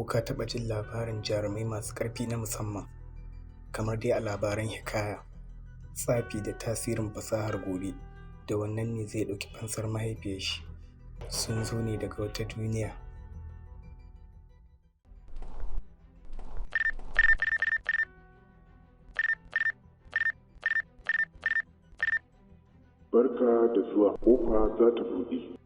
Ko ka taɓa jin labarin jarumai masu ƙarfi na musamman, kamar dai a labaran hikaya, tsafi da tasirin fasahar gobe, da wannan ne zai ɗauki fansar mahaifiyar shi. Sun zo ne daga wata duniya. Barka da zuwa, ƙofa za ta buɗe.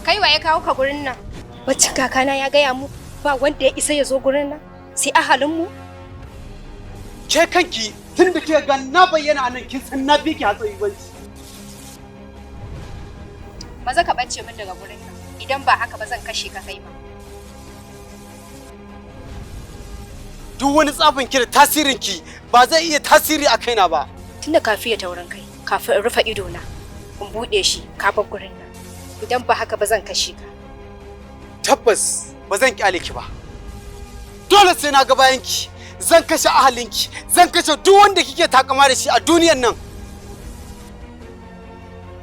Kai wa ya kawo ka gurin nan? Baccin kakana ya gaya mu ba wanda ya isa ya zo gurin nan sai ahalin mu. Ke kanki tun da kika ga na bayyana anan, kin san na bi ki hatsari banci. Maza ka bace min daga gurin nan. Idan ba haka ba, zan kashe ka kai ma. Duk wani tsafin ki da tasirin ki ba zai iya tasiri a kaina ba. Tunda kafi ya taurin kai, kafin in rufe ido na in bude shi, ka bar gurin nan. Idan ba haka ba, zan kashe ka. Tabbas ba zan kyale ki ba. Dole sai na ga bayan ki. Zan kashe ahalinki, zan kashe duk wanda kike takama da shi a duniyan nan.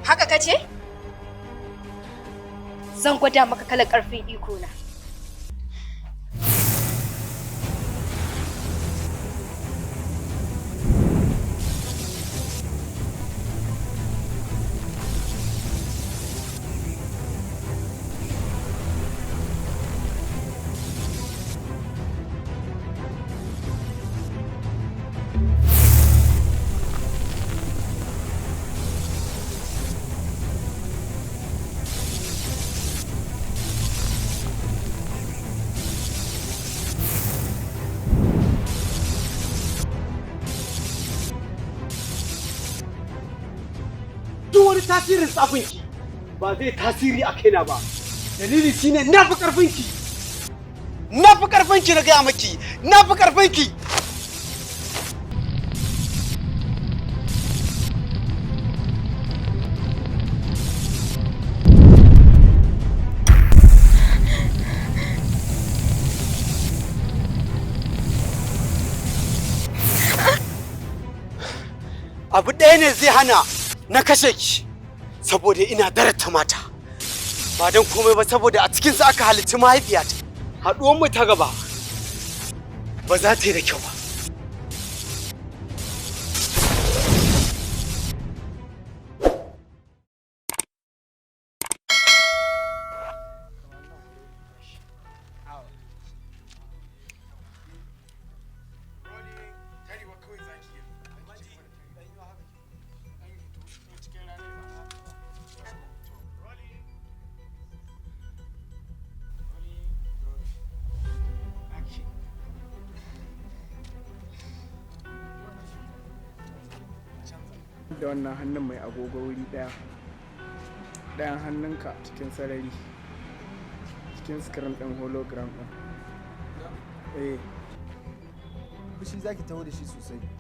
Haka kace? Zan gwada maka kalar karfin iko na. Duk wani tasirin tsafin ki ba zai tasiri a kaina ba. Dalili shine na fi karfin ki. Na fi karfin ki, na gaya maki, na fi karfin ki. Abu ɗaya ne zai hana na kashe ki, saboda ina darata mata, ba don komai ba saboda a cikinsu aka halicci mahaifiyata. Haɗuwar mu ta gaba ba za ta yi da kyau ba. Da wannan hannun mai agogo wuri ɗaya, ɗayan hannunka cikin sarari, cikin screen ɗin hologram ɗin, eh. Fushi zaki taho da shi sosai.